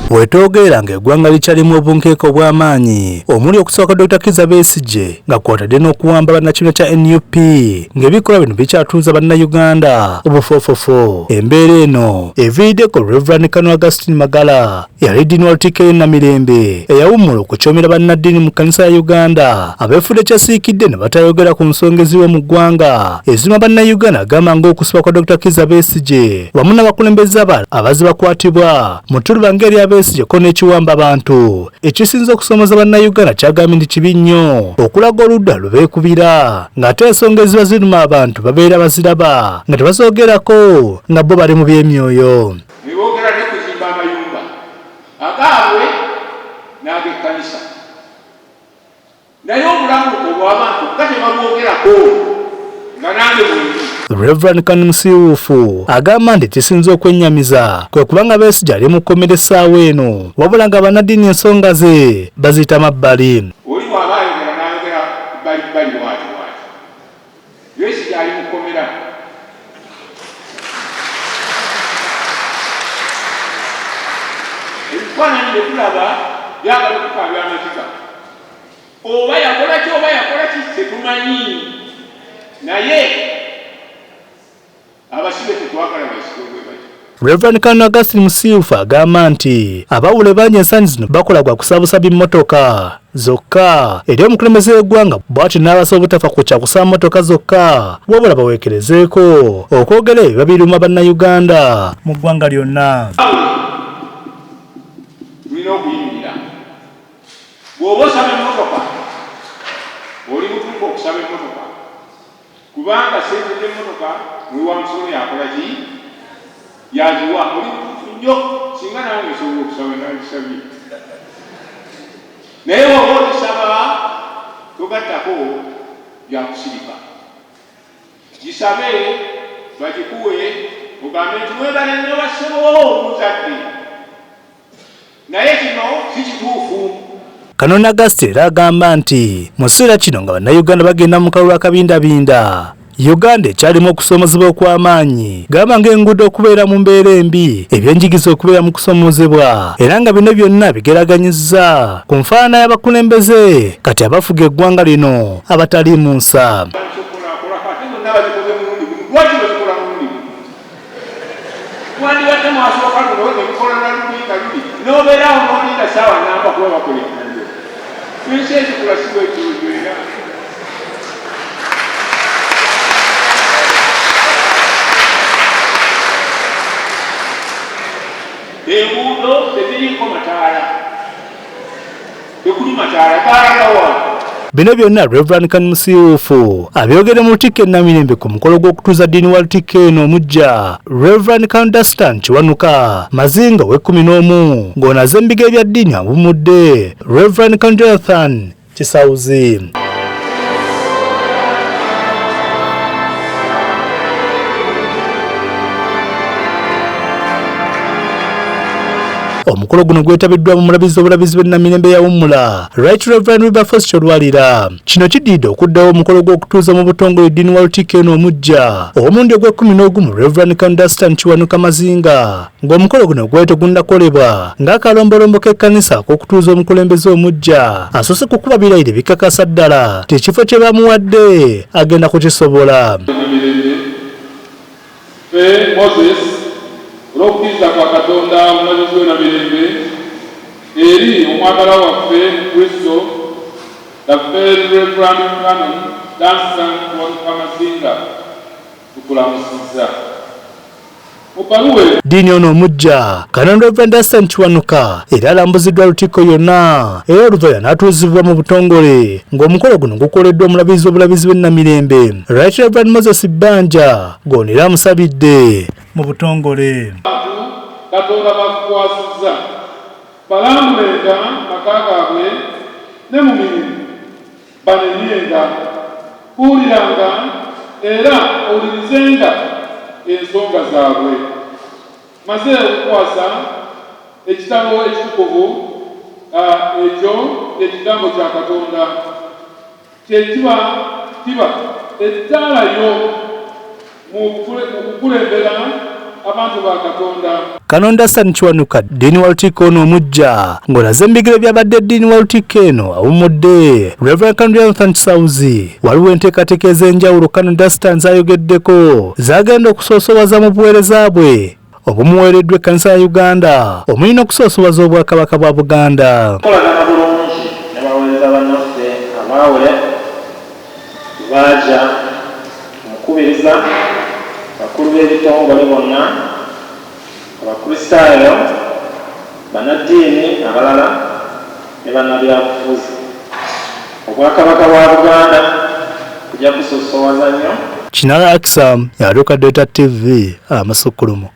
Wetwogerera ng'eggwanga likyalimu obunkenke obw'amaanyi omuli okusooka Dr. Kizza Besigye nga kw'otadde n'okuwamba bannakibiina kya nup ng'ebikolwa bino bikyatuuza Bannayuganda obufoofofo. Embeera eno eviiriddeko Rev. Canon Augustine Magala eyali ddiini wa Lutikko y'e Namirembe eyawummula okucoomera bannaddiini mu kkanisa ya Uganda abeefudde kyasiikidde ne batayogera ku nsonga eziriwo mu ggwanga eziruma Bannayuganda gamba ng'okusibwa kwa Dr. Kizza Besigye wamu n'abakulembeze abalala abazze bakwatibwa mu ttuluba ng'erya Besigye ko n'ekiwamba bantu ekisinze okusoomoza Bannayuganda kyagambye nti kibi nnyo okulaga oludda lubeekubira ng'ate ensonga eziba ziruma abantu babeera baziraba nga tebazoogerako nga bo bali mu by'emyoyo. Ne boogera ne kuzimba amayumba agaabwe n'ag'ekkanisa. Naye obulamu obw'abantu nga tebabwogerako nga nange mwendi. Rev. Canon Musiiwuufu agamba nti ekisinze okwennyamiza kwe kuba nga Besigye ali mu kkomera essaawa eno wabula nga bannaddiini ensonga ze baziyita mabbali. Oli bw'aba ayogera n'ayogera bbali bbali bw'ati bw'ati. Besigye ali mu kkomera. Ebifaananyi bye tulaba byagala okukaabya amaziga. Oba yakola ki oba yakola ki tetumanyi naye abasibe tetwagala bayisibwe bwe batyo. Rev. Canon Augustine Musiiwufu agamba nti abawule bangi ensangi zino bakola gwa kusaba busabi mmotoka zokka eri omukulembeze w'eggwanga bw'atyo n'abasaba obutafa ku kya kusaba mmotoka zokka wabula baweekerezeeko okwogera ebiba biruma Bannayuganda mu ggwanga lyonna. Tulina okuyimirira. Bw'oba osaba emmotoka, oli mutuufu okusaba emmotoka kubanga ssente z'emmotoka muwi wa musolo y'akola ki? Y'aziwa. Oli mutuufu nnyo. Singa nange nsobola okusaba nandisabye. Naye bw'oba ozisaba togattako bya kusirika. Gisabe bagikuwe ogambe nti mwebale nnyo bassebo munzadde. Naye kino si kituufu. Canon Augustine era agamba nti mu kiseera kino nga Bannayuganda bagenda mu kalulu akabindabinda, Uganda ekyalimu okusoomozebwa okw'amaanyi gamba ng'enguudo okubeera mu mbeera embi, ebyenjigiriza okubeera mu kusomoozebwa era nga bino byonna bigeraganyizza ku nfaanana y'abakulembeze kati abafuga eggwanga lino abataliimu nsa. Wandibadde mwasooka luno ne mukola na luli nga luli n'obeera awo n'olinda ssaawa nnamba kuba bakola enguudo. Ensi ezikula si bwetyo bwe zibeera. Enguudo teziriiko mataala. Tekuli mataala galaga wa? Bino byonna Rev. Canon Musiiwuufu abyogedde mu Lutikko e Namirembe ku mukolo gw'okutuuza Ddiini wa Lutikko eno omuggya Rev. Canon Dunstan Kiwanuka Mazinga ow'ekkumi n'omu ng'ono azze mu bigere bya ddiini awummudde Rev. Canon Jonathan Kisawuzi. Omukolo guno gwetabiddwamu omulabirizi w'obulabirizi bw'e Namirembe eyawummula, Right Reverend Wilberforce Kyolwalira. Kino kiddiridde okuddawo omukolo gw'okutuuza mu butongole Ddiini wa Lutikko eno omuggya ow'omulundi ogw'ekkumi n'ogumu Rev. Canon Dunstan Kiwanuka Mazinga ng'omukolo guno gwali tegunnakolebwa ng'akalombolombo k'ekkanisa ak'okutuuza omukulembeze omuggya asoose kukuba birayiro ebikakasa ddala nti ekifo kye bamuwadde agenda kukisobola. Namirembe. Ffe Moses, olw'okukkiriza kwa Katonda Omulabirizi w'e Namirembe, eri omwagalwa waffe mu Kristo, the Very Reverend Canon Dunstan Kiwanuka Mazinga, tukulamusizza. Mu bbaluwa eno. Ddiini ono omuggya, Canon Rev. Dunstan Kiwanuka era alambuziddwa Lutikko yonna era oluvannyuma n'atuuzibwa mu butongole ng'omukolo guno gukoleddwa Omulabirizi w'Obulabirizi bw'e Namirembe, Right Rev. Moses Bbanja ng'ono era amusabidde mu butongole. Abantu Katonda b'akukwasizza, balambulenga mu maka gaabwe ne mu mirimu, banenyenga. Buuliranga era owulirizenga ensonga zaabwe. Mmaze okukukwasa ekitabo ekitukuvu, ekyo kye Kigambo kya Katonda. Kye kiba kiba ettaala yo mu kukulembera abantu ba Katonda. Canon Dunstan Kiwanuka, Ddiini wa Lutikko ono omuggya ng'olaze mu bigere by'abadde Ddiini wa Lutikko eno awummudde Rev. Canon Jonathan Kisawuzi. Waliwo enteekateeka ez'enjawulo Canon Dunstan z'ayogeddeko z'agenda okusoosowaza mu buweereza bwe obumuweereddwa ekkanisa ya Uganda omuli n'okusoosowaza Obwakabaka bwa Buganda. Kukolagana bulungi ne baweereza bannaffe abaawule Lubaaja, omukubiriza, abakulu b'ebitongole bonna, Abakristaayo, bannaddiini abalala ne bannabyabufuzi. Obwakabaka bwa Buganda bujja kusoosowaza nnyo. Kinara Akisa, Yaluka Delta TV, Amasukkulumu.